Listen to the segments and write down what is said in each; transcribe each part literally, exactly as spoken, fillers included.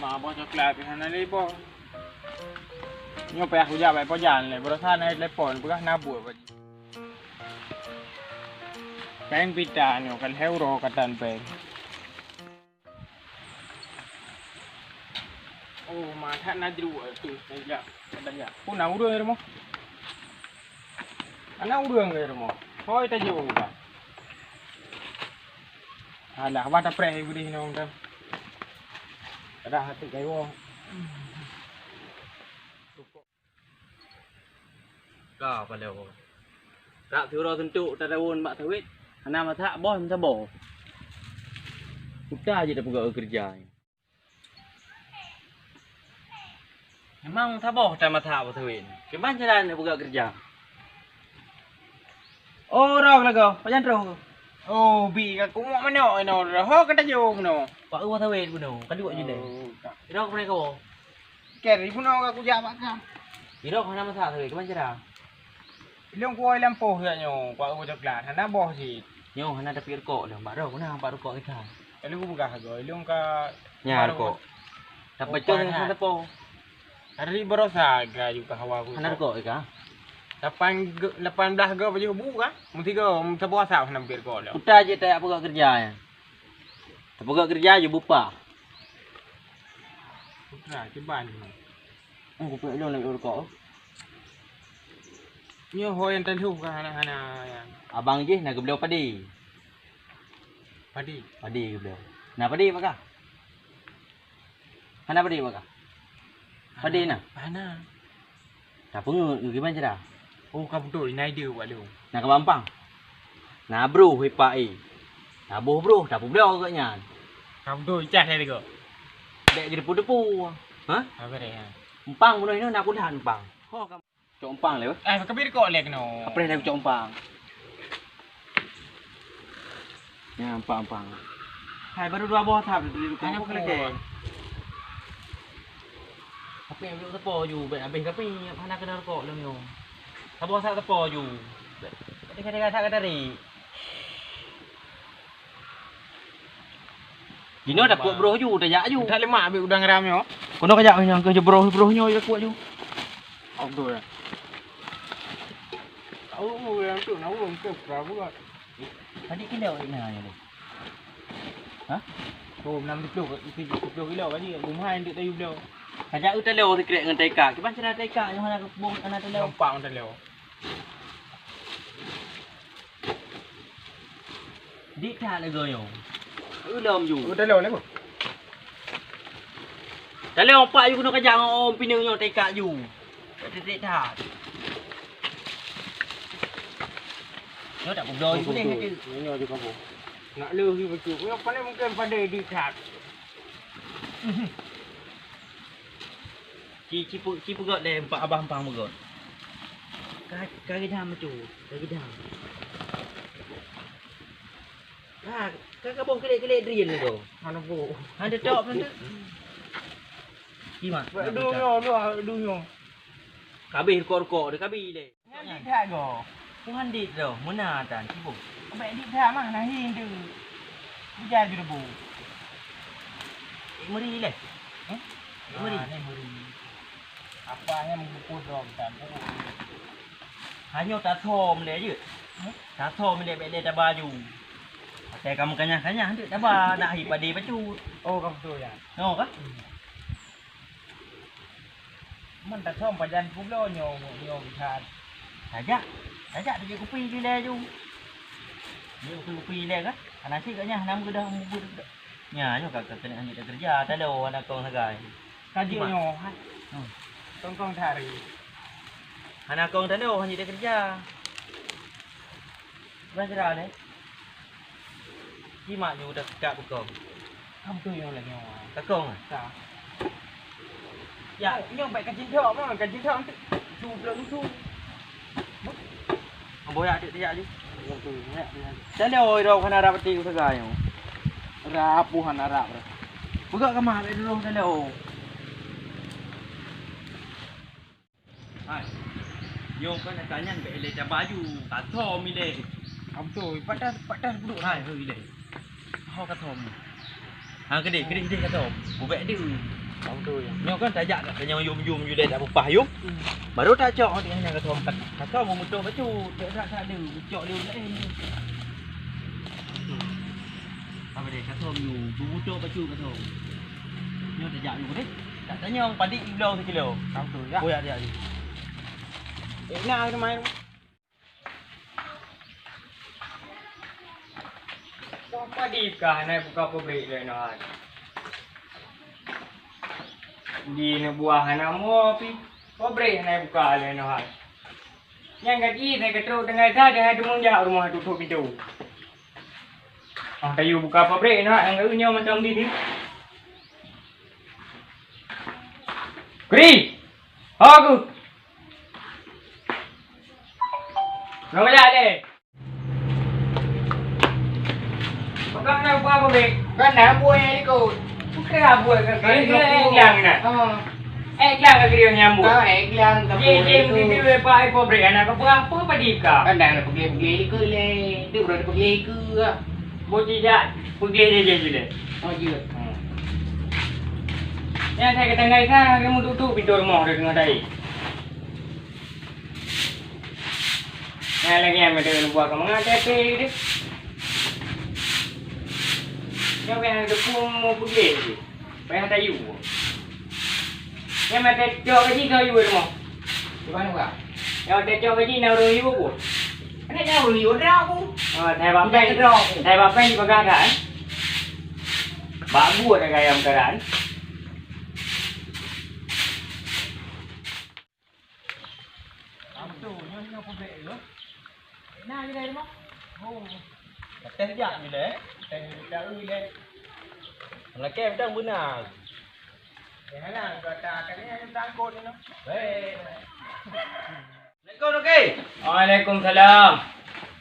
Ma boh coklat pih hana lé boh. Nyoe payah kujak bak Pojan lé, baroesa na telepon, peugah na buet bak jih. Péng pita nyoe ka lhèe uroe ka tan péng. Oh, ma that na jruek tu, tajak, tajak. Pun na ureueng rumoh. Ana ureueng rumoh. Hôi tajak uroe. Alah, bah tapreh gurih nyoe dah. Adak hati kaiwoe. Ka paloe. Rab siuroe suntok tatawon bak sawét, hana masak boh meusaboh. Kuta jih tapeugah keureuja. Memang saboh tamasak bak sawét. Kiban cara neupeugah keureuja? Oh, roh lagoe, pajan troh. Oh, bi ka kumok manok inoe, ho ka tajok bunoe. Pak uwa sawét bunoe, ka duek jileh. Oh, ka. Inoe keupeue kawoe? Ker, ibunoe ka kujak bak kah. Inoe hana masak sawét, kiban cara? Ilong kuwoe lam poh yak nyoe, kuwoe coklat, hana boh cit. Nyoe hana tapi rukok lom, bak roh na bak rukok kita. Lalu kupeugah go, ilong ka. Nya rukok. Tapi cok hana tepo. Hari baroesa ka ju ka hawa ku. Hana rukok ka. Lapan ge-, lapan belas go baju bu ka. Mesti go, mesti puasa hana pi rukok lom. Uta je tak apa keureuja ya. Tapeugah keureuja jeuet beupa. Putra, kiban. Hmm, kupeuet lôn lagèe rukok. Nyoe ho nyang teuh ka hana-hana nyang. Abang jih na geubloe padé. Padé? Padé geubloe. Na padé bak kah? Hana padé bak kah? Padé na? Hana. Tapeungeut keu kiban cara? Oh, ka beutôi, na idée bak lôn. Na ka bampang. Na broh ipak i. Na boh broh, tapeubloe gobnyan. Ka beutôi, cah lé lego. Dek jeurepu-depu. Ha? Apa deh, ha? Empang bunoe inoe na kulah empang. Ho ka cok empang lé. Eh, ka bri kok lé keunoe. Apreh lé cok empang. Nyan, empang-empang. Hai, baru dua boh thap di lukang. Hana apa keuh. Tapi ambil tepo ju, baik habis tapi hana kena rukok lom nyoe. Saboh thap tepo ju. Tengah-tengah thap ka tarik. Jinoe dah kuat broh ju, tajak ju. Tak lemak ambil udang ram nyoe. Kono kajak nyoe, ke jebroh-broh nyoe dah kuat ju. Abdul. Tahu yang tu, nak urung ke, perahu kan. Padé kilo ina nyoe lé? Ha? Oh, enam puluh, tujuh puluh kilo kali, bumhai untuk tayu bloe. Kajak u talo sikrek ngon taika. Kiban cara taika nyoe hana keuboh hana talo. Nampak ngon talo. Dik that lagoe nyoe. Ulom ju. U talo lagoe. Talo empat ju keunoe kajak ngon om pineung nyoe taika ju. Titik that. Nyoe tak peubloe ju deh. Nyoe ju kamoe. Nak leuh ju beutôi. Nyoe paling mungkin padé di that. Ci, ci pu-, ci peugöt deh empat abah empang peugöt. Ka, ka gidam tu, ka gidam. Ka, ka kaboh kelek-kelek drien tu. Hana boh. Hana top nanti. Ci mak. Aduh nyoe, aduh nyoe. Kabeh rukok-rukok dia kabeh deh. Nyan dik that go. Tuhan dik tu, meunan tan, sibuk. Abek dik that mah, nah hi tu. Bijai ju debu. Eh, meri leh. Eh? Eh, meri. Ah, ni meri. Apa yang mengkumpul dong tan. Hanyo tasom leh je. Hmm? Tasom leh bek leh taba ju. Pakai kamu kanyah-kanyah tu taba nak hi padi pacut. Oh, kamu tu ya. No kah? Hmm. Man tasöm pajan publoe nyoe, nyoe that. Tajak, tajak tuju kupi lilée ju. Nyoe kupi, kupi lilée kan? Hana cit kat nyan, hana meugeudeh, meugeudeh. Nya, nyoe ka, ka keuneuk lanjut keureuja, talo hana kong sagai. Ka jeuet nyoe, ha? Hmm. Kong-kong that hari. Hana kong talo lanjut keureuja. Bukan sira deh. Simak nyoe udah sikak bukong. Am tu yang lagi nyawa. Kakong ah? Ka. Ya, nyoe baik kacin thok mah, kacin thok tu. Su belum su. Ambo ya adik dia je. Yang tu, ya, ya. Talo oi dah kena rapat tiu sagai nyoe. Rapuhan Arab dah. Peugah ke mah dulu talo. Hai. Nyoe kan ata nyan bèk ilèe taba ju, ka thom ilèe. Am tu, patas, patas puduk hai, heu ilèe. Ho ka thom. Ha, keudeh, keudeh, keudeh ka thom. Bubek deu. Nyoe kan tajak dak tanyong yum-yum ju lé dak peupah yum. Hmm. Baru tacok ngon nyan ka thom kat. Ka thom meumutoh bacut. Tak, tak, tak ada. Cok lé laén. Apa dia? Ka thom yum. Meumutoh bacut ka thom. Nyoe tajak yum deh. Tak tanyong padi ibloe sikilo. Betul ya. Oh ya, ya, ya. Eh, nak main. Padib ka hana buka pabrik lé nyoe hai. Di neubuah hana mo pi, pabrik hana buka lé nyoe hai. Nyang gaji sai keutrok tinggai sa jangai teumon jak rumoh tutup pintoe. Ah, kayu buka pabrik nyoe nyang gaji nyoe mantong di di. Kri! Ho ku! Nyoe jak lé. Pegang na buah ko, Bek. Kan na buah yang ikut. Bukan buah ke, eh, yang na. Ha. Eh, yang ke kiri nyambut. Ha, eh, yang ke. Ye, ye, itu. Di, di, Pak, eh, pabrik anak ke berapa padi ka? Kan dah pergi, pergi ikut le. Itu berapa pergi ikut lah. Bocah jak, pergi je, je, je le. Oh, je. Hmm. Yang saya kata ngai kan, kamu tutup pintu rumah dia tengah tadi. Nyan lagèe nyan, meuteumé buah keumangat até-até teuh. Nyoe payah deukung meupeugleh teuh. Payah tayu. Nyan meuteumé cok gaji keu yu rumoh. Di mana, Bang? Nyoe teucok gaji na ureueng yu pun. Ada na ureueng yu droe aku. Oh, saya bapeng. Tidak droe aku. Saya bapeng di bagah dah, eh. Bak buet dah gaya meukaran. Abang tu, nyoe, nyoe peubrek tu. Na jilai rumoh? Oh. Teh jak jilai. Teh jak jilai. Lakèe mantong beuna. Eh, hana, kata, kata ni tangkot ni, no. Hei. Assalamualaikum, Roke. Waalaikumsalam.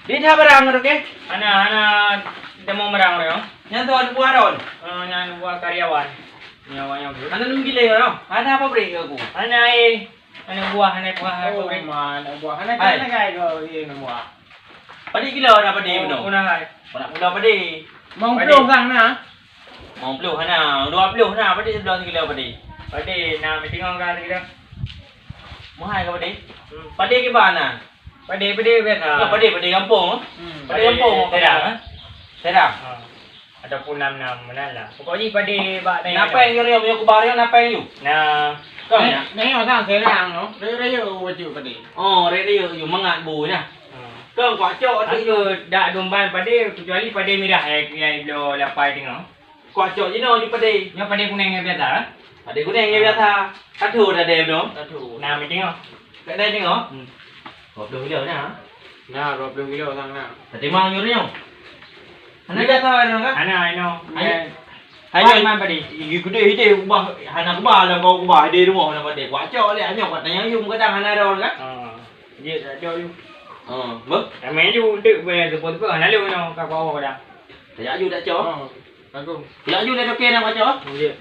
Di tha barang, Roke? Hana, hana temu barang, Roke. Nyan tu aneuk buah Ron? Oh, nyan buah karyawan. Nyawa nyan. Hana lôn gilai, Ron? Hana pabrik keu aku? Hana, eh. Aneuk buah, aneuk buah, oh, pabrik. Ma, aneuk buah. Hai. Aneuk buah. Padé kilo na padé bunoe? Oh, na hai. Peunak kilo padé? Limong ploh kang na? Limong ploh hana, dua ploh na, padé sibloh sikilo padé? Padé na, meuteungoh ka sikilo. Meuhai ka padé? Hmm. Padé kiban na? Padé, padé biasa. Nah, padé, padé gampông, eh? Hmm. Padé gampông, padé Serang, eh? Serang. Ha. Ataupun nam-nam meunan lah. Pokok jih padé bak tengah. Napa yang nyoe, nyoe kubah nyoe napa yang nyoe? Nah. Kau ya? Nyoe sang Serang nyoe. Rayeuk-rayeuk bacut padé. Oh, rayeuk-rayeuk mangat bu nyan. Hmm. Kau kuah cok tu. Aku dak dumban padé kecuali padé mirah yang, yang bloe lapai tengah. Kuah cok jinoe ju padé. Nyoe padé kuneng yang biasa, eh? Padé kuneng yang biasa. Aduh, dah deh belum? Aduh. Nah, meuteungoh. Kat deh tengok. Hmm. Dua puluh kilo dah. Nah, dua puluh kilo sang na. Tadi mang nyuruh nyoe. Hana jatuh ada kan? Hana, ino. Hai. Hai, hai, man padé. Geude hideh ubah, hana keubah lam kau ubah hideh rumoh lam padé. Kuah cok lé nyoe kat tanyong yum kadang hana ada kan? Ha. Dia tak cok yum. Ha, beuh? Ramai ju untuk bayar tepuk-tepuk hana lu nyoe ka kuah kadang. Tak ju tak cok. Ha. Bagus. Yak ju dah okey dah baca. Okey.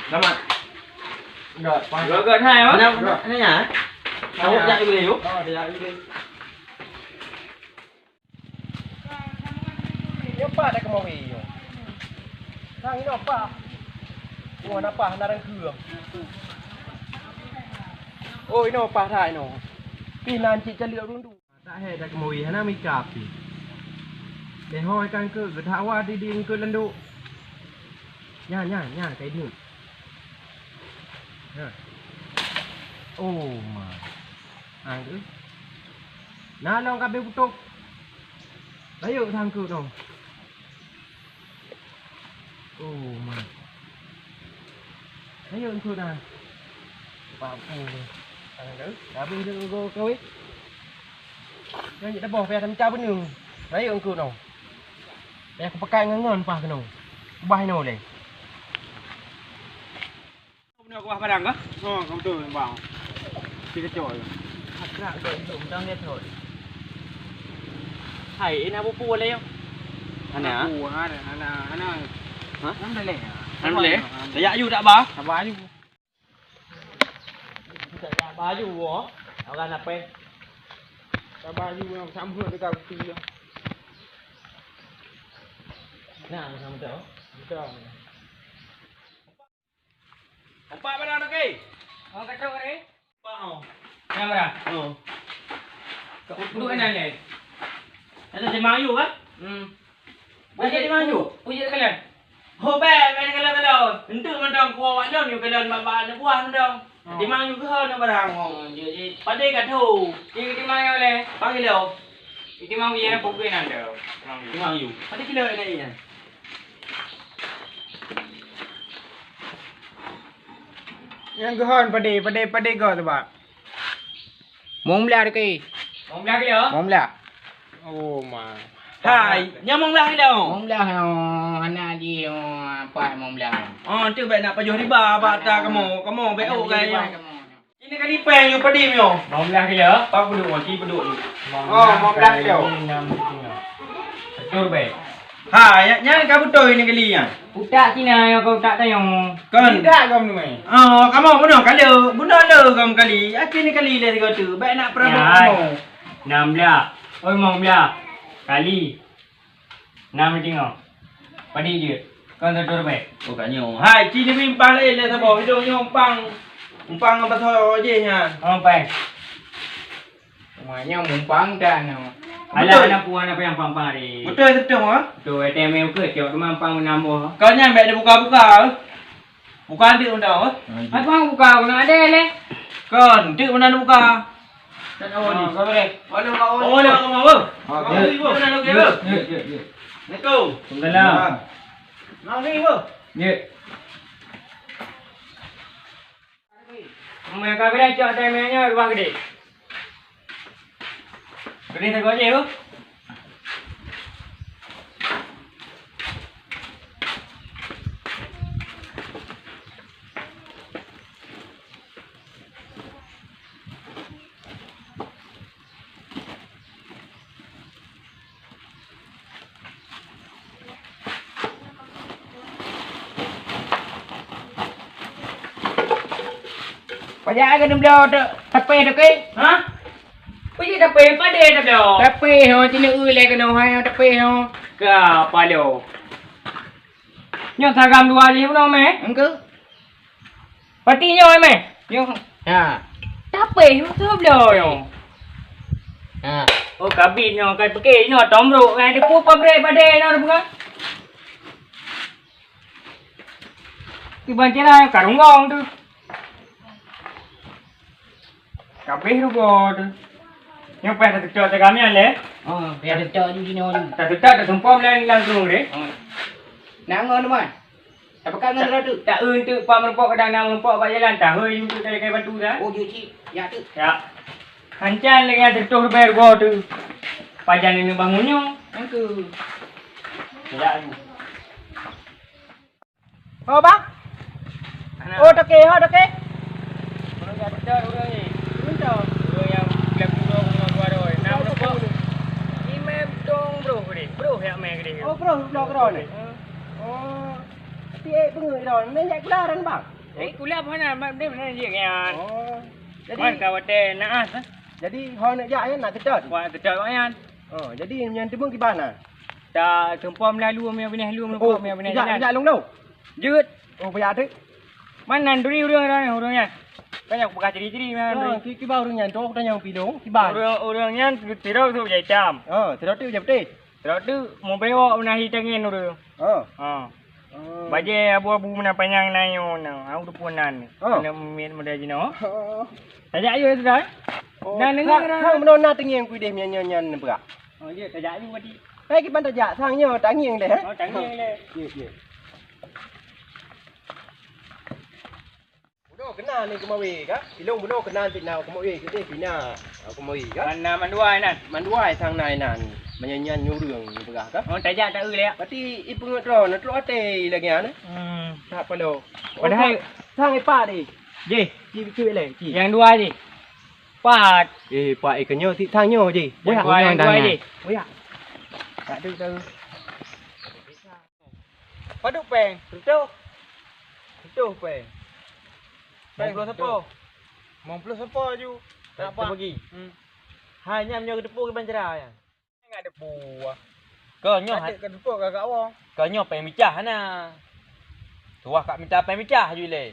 Selamat. Enggak, pas. Gagak hai, apa? Mana, mana, mana ya? Tahu yak ju deh, yuk. Oh, dia ju deh. Nyoe pat dah keumawi nyoe. Nang inoe pat. Wah, napa hana rangkeue. Oh, inoe pat hai inoe. Pih nan cit caliek rundu. Tak hai dah keumawi hana mika pih. Lehoi kan keu geudak wa di di eungkôt landok. Nyan, nyan, nyan kai deuek. Nyan. Oh, ma. Ang tu. Na long kabeh butôk. Rayeuk sangkut dong. Oh, ma. Rayeuk eungkôt dah. Papu. Ang tu. Habis tu go kawin. Nyan jeuet taboh payah tamita beuneueng. Rayeuk eungkôt nyoe. Payah kupakai ngon-ngon pah keunoe. Ubah inoe lé. Beuna kuah padang kah? Oh, ka beutôi bang. Si keucok tu. Akrak dok hidup mantong dia thot. Hai, ina bupu lé yo. Hana. Bupu hana, hana, hana. Hah? Hana boleh. Hana boleh. Dak yu dak ba? Dak ba yu. Dak ba yu wo. Orang apa? Dak ba yu yang sama dekat buku ya. Nah, sama tu. Betul. Empat barang tu, Ki. Oh, kacau ni. Empat, oh. Yang barang? Oh. Kau duduk mana ni? Ada di Mayu, kan? Hmm. Bukan di Mayu. Uji kalian. Ho, bèk, bèk kalon-kalon. Enteuk mantong kuah wak lôn, yue kalon bak-bak aneuk buah mantong. Oh. Di Mayu keuh na barang, oh. Oh, jeuet, jeuet. Padé ka tho. Di, di Mayu lé. Panggil lo. Di Mayu ya, pokoknya nanti. Di Mayu. Padé kilo ni ya. Nyang geuhon padé, padé, padé goe tu, Bak. Mong blah deuk. Mong blah kilo? Mong blah. Oh, ma. Hai, nyang mong blah kilo? Mong blah, oh, aneuk jih, oh, apa mong blah? Oh, tu bèk nak pajoh riba, bak ata kamoe. Kamoe bèk oh, kamoe. Ini kan ipèng you padé nyoe. Mong blah kilo? Pak peuduek, oh, ci peuduek. Oh, mong blah kilo. Betul, bèk. Ha, ya, nyan ka beutôi ni kali nyan. Utak Cina nyang keu utak tanyoe. Kon. Tidak kamu ni. Oh, kamu bunoe kali, bunoe le kamu kali. Akhé ni kali le tiga tu. Baik nak perabot kamu. Enam belas. Oi, lima belas. Kali. Enam tinggal. Padi je. Kon satu rupiah. Oh, kat nyoe. Hai, ci ni umpang lain le saboh. Hidung nyoe umpang. Umpang apa so je nyan. Oh, pai. Wah, nyan mumpang dak nyoe. Alah, betul. Anak puan apa yang pang-pang hari? Betul, betul, ha? Betul, A T M yang ke, tiap rumah pang menambah. Kau nyan baik dia buka-buka. Buka nanti undang, ha? Apa buka? Kau nak ada le? Kau nanti mana buka? Tak tahu ni. Kau boleh. Mana kau? Oh, mana kau mau? Okey. Mana okey, bro? Ya, ya, ya. Assalamualaikum. Waalaikumsalam. Mau ni, bro? Ya. Meunyoe ka geude cok, tai meunyoe ruah geude. Geude sagoe jih, uh. Pajak ke dum bloe tu, tapi tu ke? Ha? Pajak tapi, pada tu bloe. Tapi ho, sini ulai kena hai tapi ho. Ka palo. Nyoe sagam dua jih bunoe meh. Engke. Pati nyoe meh. Nyoe. Ha. Tapéh meusu bloe nyoe. Ha. Oh, kabit nyoe kai pike nyoe tomrok ngai depu pabrek badai nyoe bukan. Ti ban cina karunggong tu. Kabeh rugoe tu. Nyoe payah tatutok tagamian le. Oh, payah tatutok ju jinoe ju. Tatutok tatumpom langsung deh. Oh. Nak ngon teman. Tapeugah ngon droe tu. Tak eu tu, pak meureumpok kadang na meureumpok bak jalan, tahe ju tu dari kai batu dah. Oh, ju cit. Ya tu. Ya. Hancan lagi ada tuh bayar gua tu. Pajan ini bangun nyoe. Angku. Tidak ju. Ho, Bang? Ana. Oh, toke, ho, toke. Ureueng nyang beutôi ureueng ni. Beutôi. Ureueng nyang bilang guru, guru, guru, guru. Nah, beutôi. Ni meh dong, bro, gede. Bro, ya meh gede. Oh, bro, bro, bro ni. Hmm. Oh. Tapi eh, pengen, bro. Ni jak kula ran, Bang. Eh, kula mana? Mak dia mana dia kan? Oh. Jadi, man ka watèe naas, eh? Jadi, ho nak jak, ya, nak tetot? Wah, tetot, wah, yan. Oh, jadi nyan timbul kiban, nah? Tak seumpom lalu, mia binèh lu, meulukok, mia binèh jalan. Ijak, ijak lôn, lôn. Jeuet. Oh, payah teuk. Man nan duri ureueng, ureueng, ureueng nyan. Kan nyang peugah ciri-ciri man duri. Ki-, kiban ureueng nyan, tu aku tanyong pih lôn, kiban. Ureueng, ureueng nyan sidroe tu bajèe itam. Ha, sidroe tu bajèe putéh. Sidroe tu meubewok meunahi tangen ureueng. Ha. Ha. Oh. Bajèe abu-abu meunan panyang na nyoe na. Aku teupeu nan. Ha. Aneuk miet muda jinoe. Ha. Tajak yue sudah. Oh. Nan deungoe. Sang, sang meunoe na teungieng kuideh nyan, nyan, nyan peugah. Oh, jeuet, tajak yue berarti. Hai, kiban tajak, sang nyoe tangieng deh. Oh, tangieng deh. Jeuet, jeuet. Bunoe keunan ni keumawe ka? Ilong bunoe keunan cit na keumawe, keudeh pina keumawe ka? Mana manduai nan? Manduai sang na inan. Meunyan nyan nyureueng peugah ka? Oh, tajak tak eu lé. Berarti ipeungeut droe na trok até lagèe nyan. Hmm. Tak palo. Padahal sang ipak deh. Jih. Ci bicut lé, ci. Yang dua jih. Pat. Eh, pat eh keunyoe sit sang nyoe jih. Yang dua, yang dua jih. Boyak. Tak ada, tak ada. Padub péng? Reutôh. Reutôh péng. Péng reutôh. Limong ploh sapo. Limong ploh sapo aju. Tak apa. Teubagi. Hmm. Hai, nyan meunyoe geuteupeue kiban cara nyan. Ngat teupeue. Keu nyoe ka teupeue ka gak wong. Keu nyoe péng micah hana. Tuwah ka minta péng micah aju ilèe.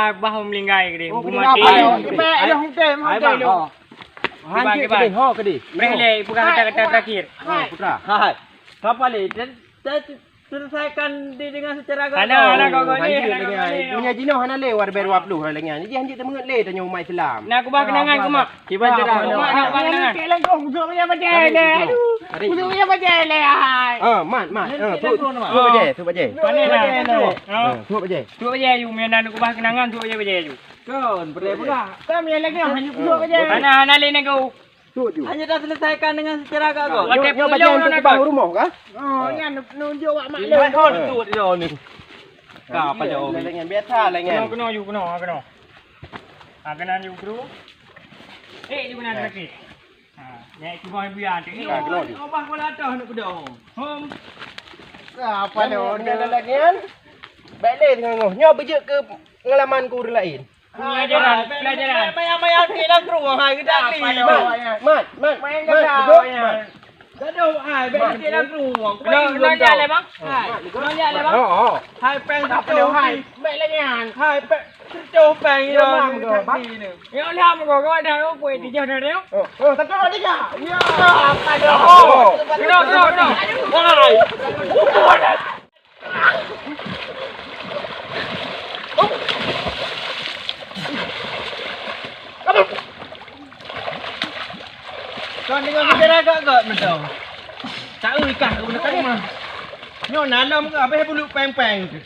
bah, bah meulinggai keudeh. Oh, bu keudeh maté. Apa, ya? Cepat, dah hukum, hukum. Hai, bang. Oh. Kiban, kiban. Keudeh, ho, keudeh. Preh lé, peugah kata-kata terakhir. Oh, putra. Hai. Kapal ni, dan, dan selesaikan di, dengan secara agama. Hana, hana, kau, kau ni, hana, kau ni. Punya jinoh hana lé, war ber dua puluh lagi. Jadi, hanjeuet teumeungeut lé, tanyoe umat Islam. Nak kubah kenangan, kumak. Kiban cerah. Mak nak bang nang. Cek langsung, busuk macam bajai leh. Aduh. Busuk macam bajai leh, hai. Ah, mat, mat. Ah, tu, tu bajai, tu bajai. Panen lah. Ah, tu bajai. Tu bajai, you, mie nan kubah kenangan, tu bajai, bajai, you. Kon, pernah pula. Kami lagi, hanya busuk bajai. Hana, hana lé nego. Tu, tu. Hanya dah selesaikan dengan secara agak kok. Nyoe, nyoe bajai untuk kubah rumah kah? Oh, nyan nunjuk wak mak lé. Nyoe tu, tu ni. Ka apa jauh? Biasa lah, kan? Kena, kena, you, kena, kena. Ha, keunan you, bro. Eh, you keunan sakit. Ha, nyan cuba biar tu. Eh, keunan you. Obah kau latah nak pedah. Hom. Apa dah? Dia dah lagi kan? Baik leh tengok. Nyoe bejek ke pengalaman ku urang lain. Pelajaran, pelajaran. Mayang-mayang ti lam krueng hai geudak li. Mat, mat, mat, mat. Gadoh ai, bèk cit lam krueng. Kena, kena lihat leh, bang. Hai, kena lihat leh, bang. Oh, oh. Hai, pèng seratus hai. Bèk lagi nyan. Hai, pèng seratus pèng. Ya, bang. Ya, lihat muka kau dah, kau buat tiga dah, dah. Oh, oh, satu, tiga. Ya, aduh. Kena, kena, kena. Hai. Kon dengan bicara agak-agak mantong. Tak eu ikan aku nak tanya. Nyoe nalom ke apa bulu peng-peng tu?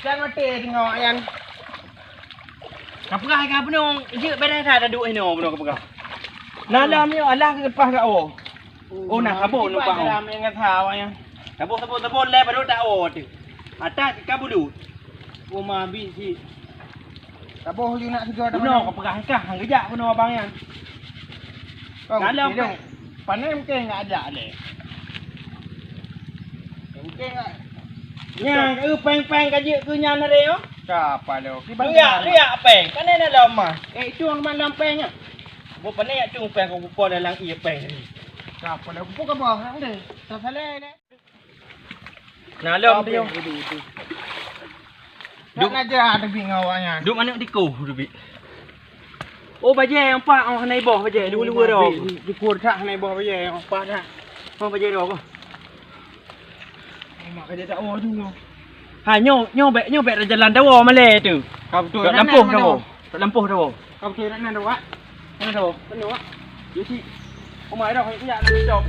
Jangan mati tengok yan. Ka peugah ka bunoe, jeuet beureh that taduek inoe bunoe ka peugah. Nalom nyoe alah ka leupah ka woe. Oh, nah, saboh numpang. Saboh, saboh, saboh lé baru tak woe tu. Atas ka bulut. Oh, ma bit si. Saboh you nak tiga dah. Bunoe ka peugah kah, hang geujak bunoe abang nyan. Nalom. Panen mungkin enggak ada lé. Mungkin enggak. Nyang, eh, peng-peng ka jeuet keu nyan aré, oh. Ka apa lo? Liak, liak peng. Kan ada lama. Eh, itu yang mana peng ah? Bo pané yak cung peng kau kupo dalam ie peng ni. Ka apa lo? Kupo ka bawah nang deh. Tak salah deh. Nah, lom dia. Duk aja ada bingung awaknya. Duk manuk tikus tu bi. Oh, bajai yang empat, oh, hana iboh bajai, dua-dua dah. Di, di, di kurtak hana iboh bajai yang empat dah. Oh, bajai dah apa? Mak kerja tak oh tu. Ha, nyoe, nyoe bèk, nyoe bèk jalan dawa malèe tu. Ka beutôi. Tak lampuh dawa. Tak lampuh dawa. Ka beutôi nak dawa. Mana dawa? Penuh. Jadi, Umar dah kaya nak stop.